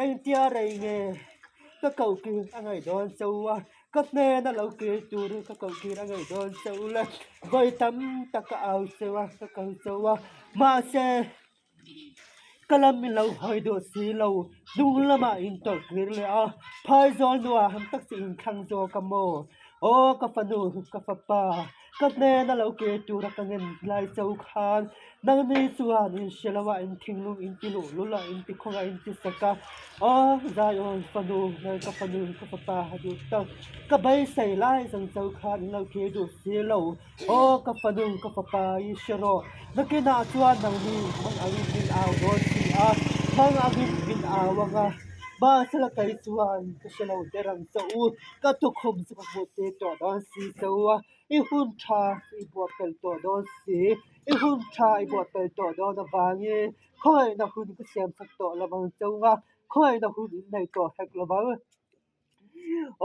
Engtia rei nge ka koh kir a ngaih dawn che u a, ka hnena lo kir turin ka koh kir a ngaih dawn che u le. Vawi tam tak ka au che u a, ka ko che u a, mahse ka lam in lo hawi duh si lo, hnung lamah in tawlh kir leh a, phaizawl hnuah han tak chu in thlang zawk a maw? Aw ka fanu, ka fapa. Ka hnena lo kir tura ka ngen lai cho khan nangni chuan in hre lo a, in thinglung in ti luh lul a, in ti khawng a, in ti sak a, Aw Zion fanu nang ka fanu ka fapa ha duh tak, ka beisei lai zawng cho khan in lo kir duh si lo, Aw ka fanu ka fapa i hre rawh, nakinah chuan nangni hmang angin min au dawn si a, hmang angin min au ang a, mahsela kei chuan ka hre lo der ang che u. Ka tukhum chu ka hmuh tir tawh dawn si che u a, i hun tha i buah pel tawh dawn si, i hun tha i buah pel tawh dawn avangin khawngaihna hun ka siam chak tawh lo ang che u a, khawngaihna hun in nei tawh hek lo vang.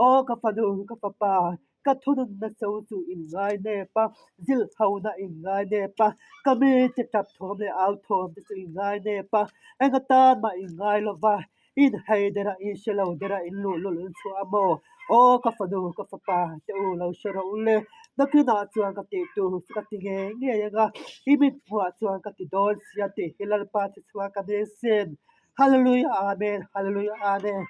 Aw ka fanu, ka fapa, ka thununna che u chu in ngai nep a, zilh hona in ngai nep a, ka mite tap thawm leh au thawm te chu in ngai nep a, eng atan mah in ngai lo va. In hei derah in hre lo derah in luh lul in chhuah a maw? Aw ka fanu ka fapa te u lo hre rawh u le, nakinah chuan ka tih tur chu ka ti ngei ngei ang a, i mit hmuah chuan ka ti dawn sia tih hi Lalpa chu chhuak ka ni sin. Hallelujah Amen Hallelujah Amen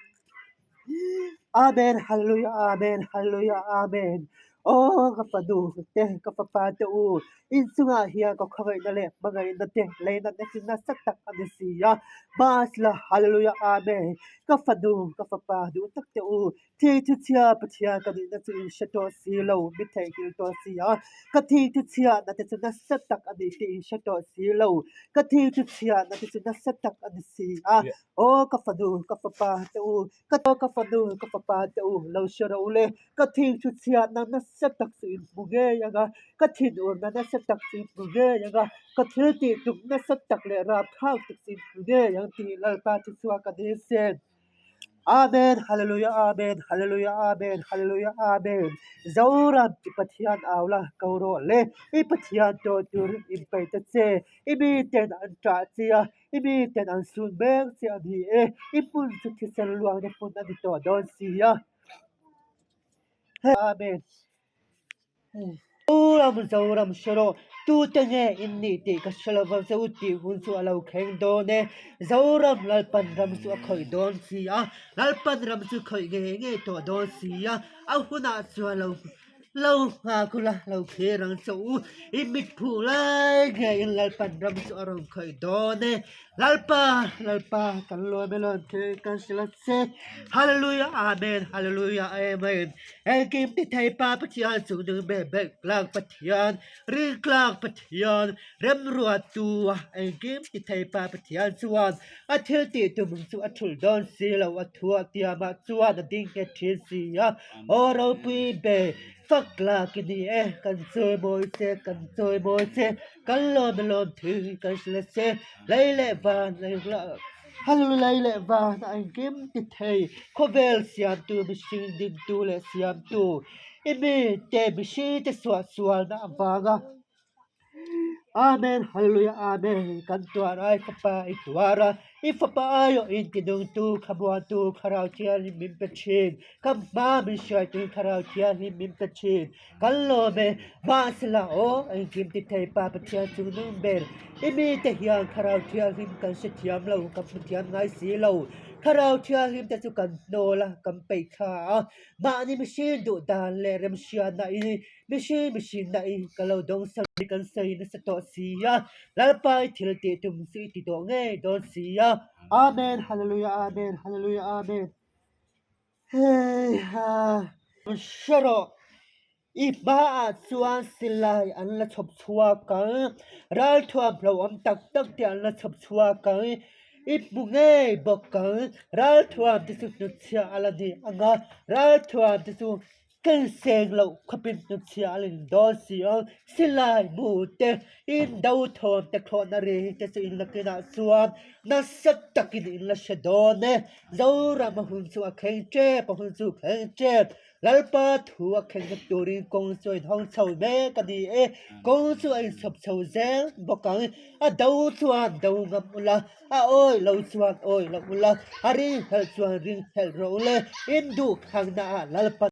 Amen Hallelujah Amen Hallelujah Amen Aw ka fanu te ka fapa te u In chungah hian ka khawngaihna leh hmangaihna te leinatna chu nasa tak a ni si a. Mahsela, Hallelujah Amen! Ka fanu, ka fapa duh tak te u, thi thu chhia Pathian ka nihna chu in hre tawh si lo, mi theihnghilh tawh si a. Ka thi thu chhiatna te chu nasa tak a ni tih in hre tawh si lo, ka thi thu chhiatna te chu nasa tak a ni si a. Aw ka fanu, ka fapa te u, ka ka fanu, ka fapa te u, lo hre rawh u le. Ka thil thu chhiatna nasa tak chu in hmu ngei ang a, ka thinurna nasa tak chu in hmu ngei ang a, ka thil tih tum nasa tak leh rapthlak tak chu in hmu ngei ang tih Lalpa chu chhuak a ni sin. Amen Hallelujah Amen Hallelujah Amen Hallelujah Amen Zoram i Pathian au la ko rawh le i Pathian tawh turin inpeih ta che i miten an ṭah che a I mi ten an sun mek che a ni e, i hmun chu thisen luangna hmun a ni tawh dawn si a. Amen. Zoram Zoram hre rawh, tute nge in nih tih ka hre lo vang che u tih hun chu a lo thleng dawn e. Zoram Lalpan ram chu a khawih dawn si a, Lalpan ram chu khawih ngei ngei tawh dawn si a, a hunah chuan lo Lo nghak ula, lo thlir ang che u, i mit phuh lai ngeiin Lalpan ram chu a rawn khawih dawn e. Lalpa, Lalpa, kan lawm e lawm thei kan hrilh a che. Hallelujah, Amen, Hallelujah, Amen. Engkim ti thei Pa Pathian chung ning ber ber tlak Pathian, ring tlak Pathian, remruattu a engkim ti thei Pa Pathian chuan a thil tih tum chu a thulh dawn si lo, a thuah tiamah chuan a ding nghet thin si a. Aw ropui be, fak tlak i ni e, kan chawi mawi che, kan chawi mawi che, kan lawm e lawm thil kan hrilh a che, lei leh van a inla Hallelujah lei leh van a engkim ti thei, khawvel siamtu mihring dingtu leh siamtu i mite mihringte suahsualna avanga Amen Hallelujah Amen kan tuar ai fapa i tuar a i fapa aiawh in ti nungtu khamuantu Thlarau Thianghlim min pe thin ka hma min hruaitu Thlarau Thianghlim min pe thin kan lawm e mahsela aw engkim ti thei Pa Pathian chu nung ber i mite hian Thlarau Thianghlim kan hrethiam lo kan hmu thiam ngai si lo Thlarau Thianghlim te chu kan hnawl a kan peih thla a mahni mihring duh dan leh remhriatna in Mihring mihring na i ka lo dawng sak hi kan sawi nasa tawh si a, Lalpa i thil tih tum chu i ti tawh ngei dawn si a. Amen Hallelujah Amen Hallelujah Amen Hei ha. Hre rawh, i hmaah chuan silai an la chhawp chhuak ang, ralthuam hlauhawm tak tak te an la chhawp chhuak ang, i hmu ngei bawk ang, ralthuam te chu hnutchhiah a la ni ang a, ralthuam te chu. Ken seng loh khawpin hnutchhiah a ling dawn si a, silai mu te, in do thawm te thlawhna ri te chu in la kinah chuan nasa takin in la hre dawn e. Zoram a hun chu a thleng tep, a hun chu a thleng tep. Lalpa thu a thlengna turin kawng chu a inhawng chho mek a ni e. Kawng chu a inchhawp chho zel bawk ang. A do chuan do ngam ula, a awi lo chuan awi lo ula, a ringhlelh chuan ringhlelh rawh ule. In duhthlanna ah Lalpa.